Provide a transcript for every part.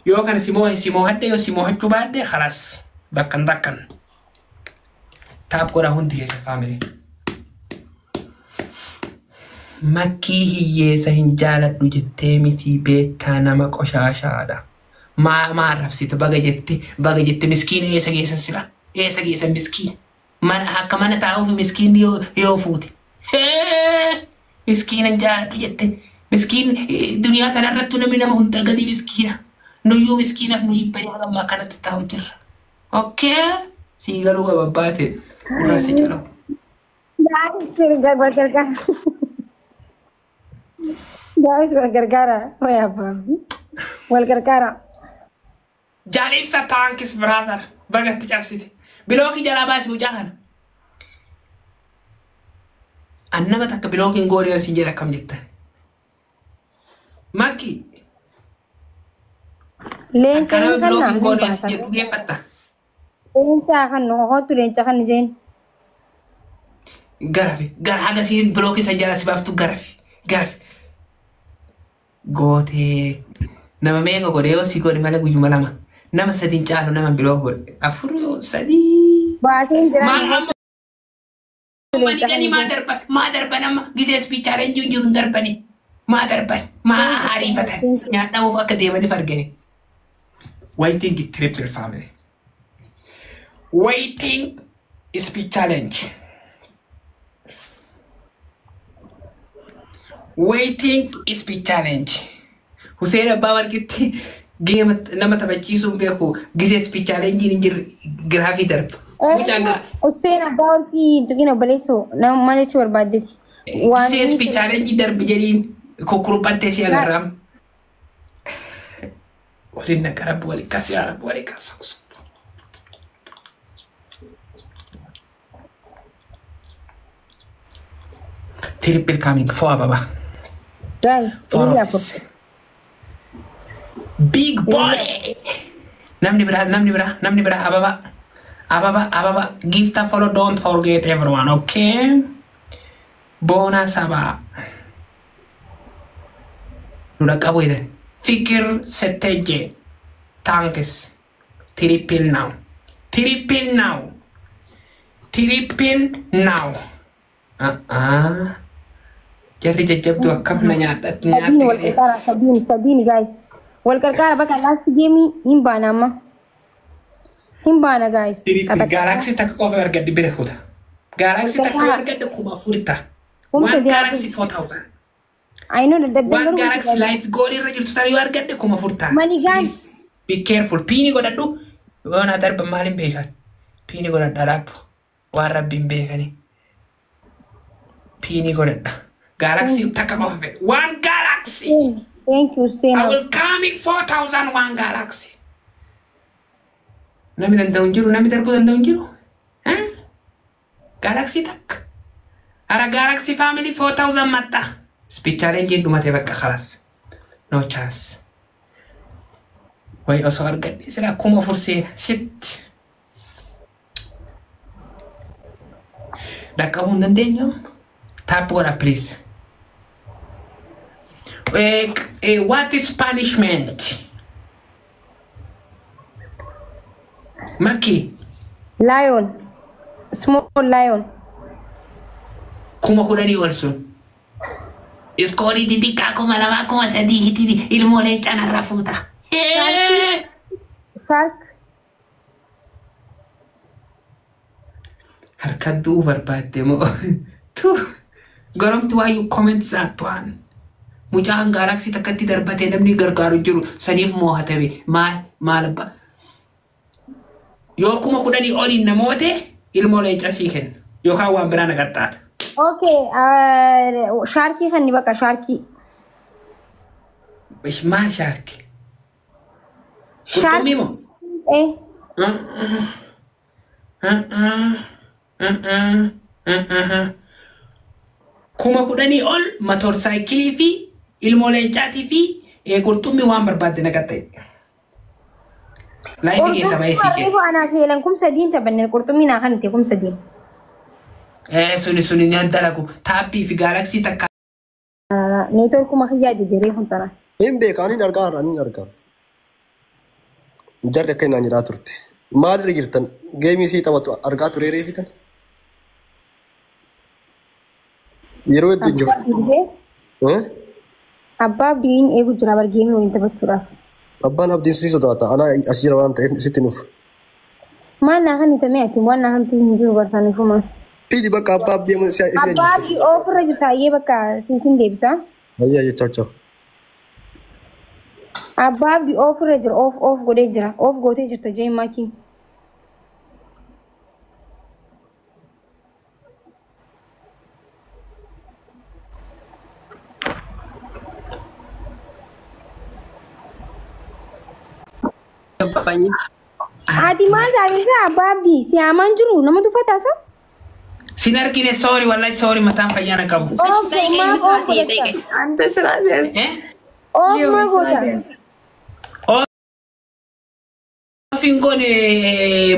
Yoo kana si moohe si moohadhe, yoo si moohachuu baadhe khalaas, dakkan dakkan. Tap godhaa hundi keessa, family. Makkii hiyyeessa hin jaaladhu jettee miti, beektaa, nama qoshaashaadha. Maa maa arrabsita? Baga jette, baga jette. Miskiina eessa geessan sila? Eessa geessan miskiina? Mana akka mana taa'uuf miskiinni yoo fuute. Hee! Miskiina hin jaaladhu jette. Miskiin duniyaa kanarrattu namni nama hunda gadi miskiina. Nuyyuu miskiinaaf nu jibbanii haga ammaa kanatti taa'u jirra. Okay? Sii galuu qaba baate gurra si calawu. Guys, wal gargaara. Guys, wal gargaara. Way abbaa. Wal gargaara. Jaal Ibsa, thanks brother. Bagatti cabsite. Block jalaa baasi mucaa kana. An nama takka blockiin goonee yoo siin jedhe akkam jettan? Makki Leenca takka nama hin kannaa blockiin hin goonee yoo siin baasan. jedhe dhugeeffatta. Leenca kan nu hotu, leenca kan jeen. Garafi gara haga si block san jala si baaftu, garafi garafi. Gootee nama meeqa godhe? Yoo si godhe malee guyyuma lama nama sadin caalu nama block godhe, afur, sadii. Baaseen Maal jiraan amma leenca gani kan maa jeen. Darban maa darban? Amma gisee speed challenge jiru hin darbani. Maa darban? Maa hariifatan? Nyaadhamuuf akka deemaniif argine. Waiting triple, family. Waiting speed challenge. Waiting speed challenge. Hussein Abbaa Warqitti game nama taphachiisuun beeku, gisee speed challenge hin jirre giraafii darba. Mucaan gaa Hussein Abbaa Warqii tuqin, obboleessoo, nama maal jechuu barbaaddeeti? Waan gisee speed challenge darbi jedhiin kukkuruphattee si agarraam. Waliin naqa, rabbi waliin kaas, yaa rabbi waliin kaas. Triple coming for Ababa. Guys, Four ililii afur. office. Big boy. Namni biraa, namni biraa, namni biraa, Ababa. Ababa, Ababa. Gift a follow, don't forget everyone, okay? Boona Saba. Nu dhaqqabu jedhan. Fikir Setteje. Thanks. Triple now. Triple now. Triple now. Ah. Jarri jajjabduu akkam na nyaadhatti Sadiin nyaatte wal jedhee. qarqaara, sadiin, sadiin, guys. Wal qarqaara, bakka last game hin baana amma. Hin baana, guys. Triple galaxy takka qofa argadhe bira kuta. Galaxy takka yoo Wal argadhe 4000 ta'a. Kumsa One deemaa. galaxy 4000. I know, dadhabdeen One garuu galaxy life goal irra jirtu tana yoo argadhe 4000 ta'a. Money gun. Please be careful. PIN godhadhu. Yoo na darban maaliin beekan? PIN godhadha dhaabbu. Waan rabbiin beekani. PIN godhadha. Galaxy takka qofa fedhe. One galaxy. Thank you, I Sena. will coming 4000 one galaxy. Namni danda'u hin jiru, namni darbuu danda'u hin jiru. Eh? Galaxy takka. Ara galaxy, family, 4000 maxxa. Speed challenge dhumate, bakka khalas. No chance. Way osoo argadhe sila 4000 seena. Shit. Dhaqqabuu hin dandeenyu amma. Tap godha, please. What is punishment? Maki. Lion. Small lion. 10,000 ol sun. Score xixiqqaa 2000, 3000 hiti ilmoo leencaan har'a fuuta. Hee! Shark. Harka du'uu barbaadde moo? Tu goromti waayuu comment that one. Mucaan galaxy takkatti darbatee namni gargaaru jiru saniif moo'atame, maal maal abba. Yoo 10,000 oliin namoote ilmoo leencaa sii kenna yookaan waan biraa na qaxxaata. Okay, sharkii kan bakka sharkii. Maal shark? Qurxummii moo? Eh. 10,000 ol motorsaayikilii fi ilmoo leencaatii fi qurxummii waan barbaadde na qaxxa'e. Live keessa ba'ee sii kenna. Qurxummii anaa feelan 3000 taphanne, qurxummii naa kan ta'e 3000. Suni suni ni dalagu tap fi galaxy takka. Networkuma kiyyaa jijjiiree kun tana. Hin beeka, ani argaa, ani argaa. Jarri akka inni jedhaa turte. Maalirra jirtan? Geemii sii taphatu argaa turee reefitan? Yeroo hedduu injifatte. Abbaa Abdiin eegu jira bar geemii waliin taphachuudhaaf. Abbaan Abdiin si sodaata. Anaa as jira waan ta'eef sitti nuuf. Maal naa kan itamee ati waan naa kan hin jiru barsaaniifuma. Fidi bakka abbaa Abdii si Abbaa Abdii ofirra jirta ayyee bakka sinsin deebisa. Ayyaa jechaa jechaa. Abbaa Abdii ofirra jira of of godhee jira of gootee jirta jee maakiin. ገባኝም። Ati maal taatee abbaa Abdii si hamaan jiru nama tuffataasa? Sin argine sorry wallahi sorry mataan fayyaa na qabu. እሺ ጠይቀኝ፣ ምትሀት ጠይቀኝ። አንተ ስርዓት ያዝ። Eh? Of ሊዮ maa ስርዓት goota? ያዝ። Ofiin goone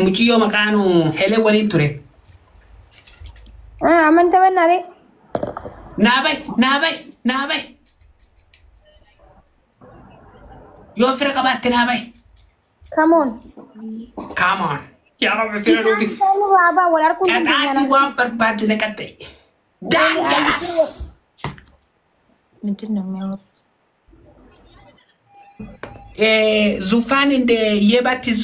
muciyyoo maqaanu Helee waliin ture. Amantaa bannaaree. Naa bahi naa bahi naa bahi. Yoo fira qabaatte naa bahi. Come on. Come on. Yaa Rabbi fira Isaan nuufi. isaan irraa baa wal arguun Qaxaatii dandeenya. waan barbaadde na qaxxa'e. Daangaras. ምንድን ነው የሚያወሩት? ዙፋን እንደ የባቲዙ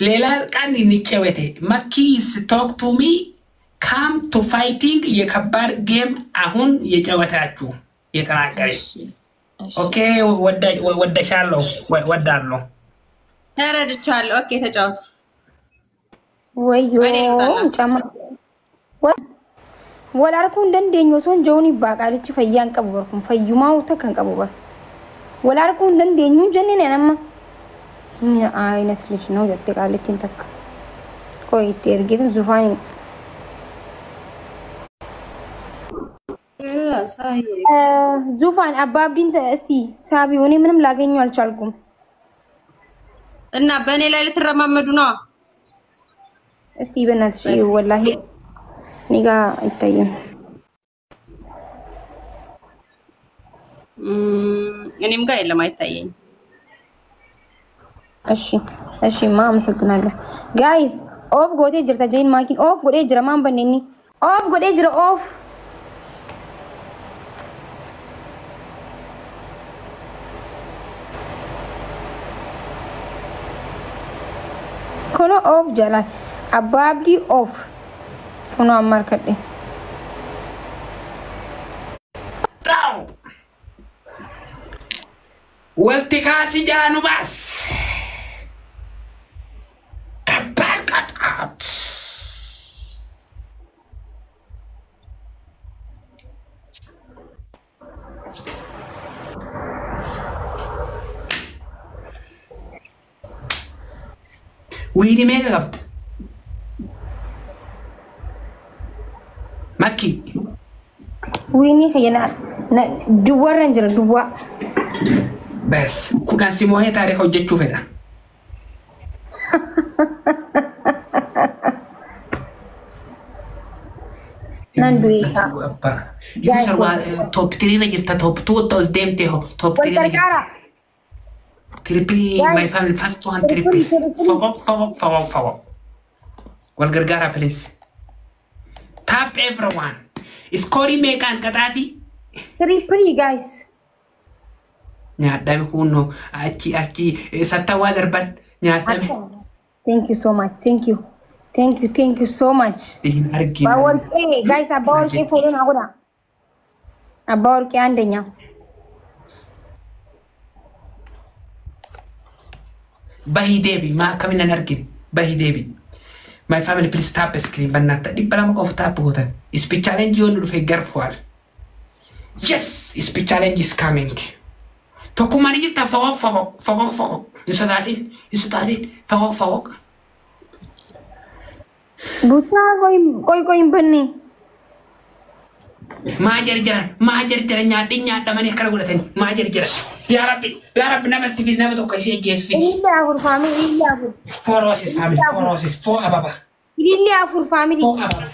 ሌላ ቀን እንጨወቴ መኪ talk to me come to fighting የከባድ game አሁን የጨወታችሁ የተናገረ እሺ እሺ። Okay ወደሻለሁ ወዳለሁ ተረድቻለሁ። Okay ተጫወቱ። Wayyoo እኔ ልውጣላችሁ። ጫማ wal arguu hin dandeenyu osoo hin jiruun baaqaalichi fayyaa hin qabu bar kun fayyumaa takka hin qabu bar wal arguu hin dandeenyu jenneen amma ምን አይነት ልጅ ነው jette qaalittiin takka ቆይ itti ergeetin zufaaniin ዙፋን አባ አብዲን እስቲ ሳቢው እኔ ምንም ላገኘው አልቻልኩም። እና በእኔ ላይ ልትረማመዱ ነው? እስቲ በእናትሽ ወላሂ እኔ ጋ አይታይም። እኔም ጋር የለም አይታየኝም። እሺ እሺ ማ አመሰግናለሁ። Guys off gootee jirta jeen maakiin off godhee jira maan banne off godhee jira off kuno off jalaan abbaa abdii off kuno amma harkadhe ጣው ወልቲ ካሲ ጃኑ ባስ ከባድ ቅጣት Win meeqa qabda? Makki Win kiyya na duwwaarra hin jira duwwaa. Bas 10 si moo'ee taariika hojjechuu fedha. Nan du'e kaa. User waa top 3 irra jirta top 2 otoo as deemte hoo top Wal 3 irra jirta. gargaara. Triple my family first one triple. Foqoq foqoq foqoq foqoq. Wal gargaara please. Tap everyone. Iskoorii meeqaan qaxaati? Triple guys. Nyaadhame kunnoo achi achi sattawaa darban nyaadhame. Thank you so much. Thank you. Thank you. Thank you so much. Hin arginu. Abbaa warqee guys abbaa warqee follow naa godha. Abbaa warqee አንደኛ. Bahii deebi maa akkamiin nan argine bahii deebi. My family please tap screen bannatta 200 qofa tap gootan. Speed challenge yoo nu dhufe garfuwaal. Yes, speed challenge is coming. Tokkummaan ni jirta foqoq foqoq foqoq foqoq. Hin sodaatin hin sodaatin foqoq foqoq. Butaa qoy qoy qoy hin banne. Maa jarjaran maa jarjaran nyaadhin nyaadhamanii akkana godhatanii maa jarjaran. Yaa Rabbi yaa Rabbi namatti fi nama tokko isii ajjeesu fiti. Ilillee afur family ilillee afur. Four roses family four roses four ababa Ilillee afur family. four ababa.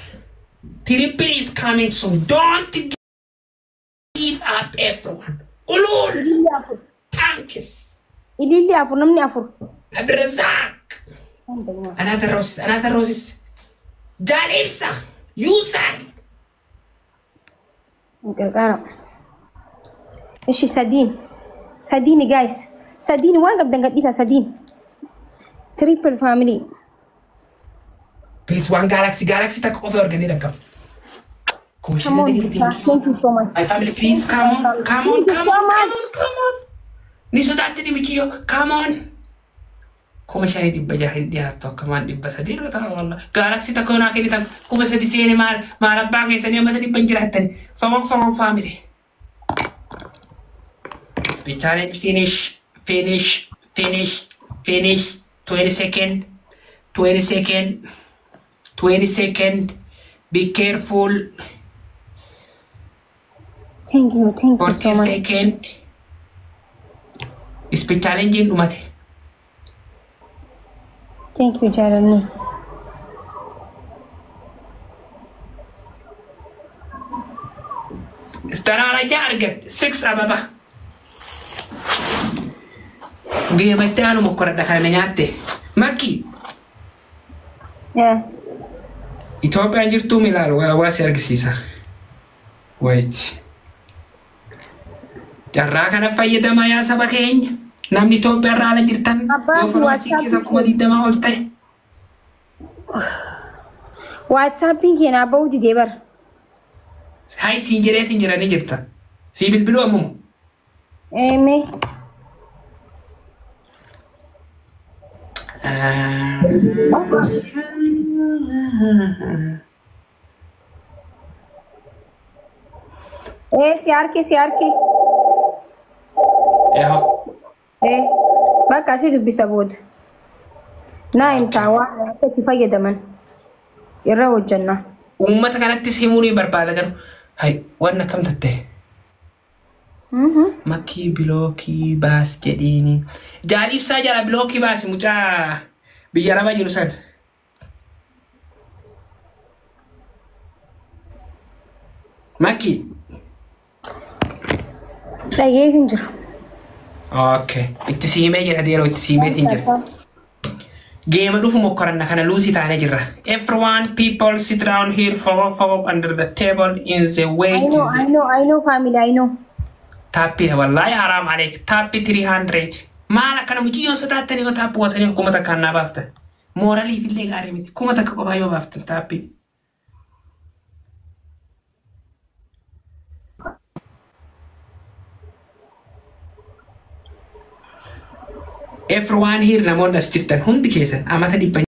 Triple is coming soon. Don't give up everyone. Ulul Ilillee afur. tank. Giyorgis. Ililli afur namni afur. Abdirazaaq. Another roses, another roses. Jaal Ibsa. User. Gargaara. Ishi sadiin. Sadiini guys. Sadiin waan qabdan gadhiisa sadiin. Triple family. Please, one galaxy, galaxy takka qofa argannee dhaqqabu. Come on, thank you so much. My family, please, come on, come on, come on, come on, come on. Ni sodaattini mikiyyoo, come on. 5600 hin dhiyaattu akkamaan 300 irra ta'a wallah. Galaxy takka naa kennitan 3000 seene maal maal abbaa keessanii amma 100 hin jiraattani. Fagoo fagoo family. Speed challenge finish, finish, finish, finish. 20 second, 20 second, 20 second. Be careful. Thank you 40 so much. Second. Speed challenge dhumate. Thank you, jaalalli. Daraara ja'a argadhe. Six ababa. Geematti aanu mokkoradha kana na nyaatte. Makki. Yeah. Itoophiyaan jirtuu milaalu waa si argisiisa. Wait. Carraa kana fayyadamaa yaa saba keenya. Namni Itoophiyaa irraa ala jirtan Abbaa yoo followersii WhatsApp keessa 20,000 ol ta'e. WhatsAppiin keenyaa bahuu didee bara. Hai siin jedheetiin jiranii jirta. Sii bilbiluu ammuma. Eemee. Ee, si harki si harki. Eho. Ee, bakka si dubbisa booda. Naa himtaa waan akka itti fayyadaman irra hojjannaa. Uummata kanattis himuu ni barbaada garuu. Hai, waan akkam tatte. Makkii blockii baas jedhiini. Jaal Ibsaa jala blockii baasi mucaa biyya arabaa jiru san. Makkii. Dhageetiin jira. Okay. Itti siimee jira yeroo itti siimeetiin jira. Game dhufu mokkoranna kana lose taanee jirra. Everyone, people, sit down here, follow, follow under the table in the way. I know, I know, I know, family, I know. Tap wallahi haram aleek tap 300. Maal akkana mucayyoon sodaattanii yoo tap gootanii 1000 naa baaftan. Mooraliif illee gaarii miti. 1000 qofaa yoo baaftan tap. Everyone here, namoonni as jirtan hundi keessan amata 100.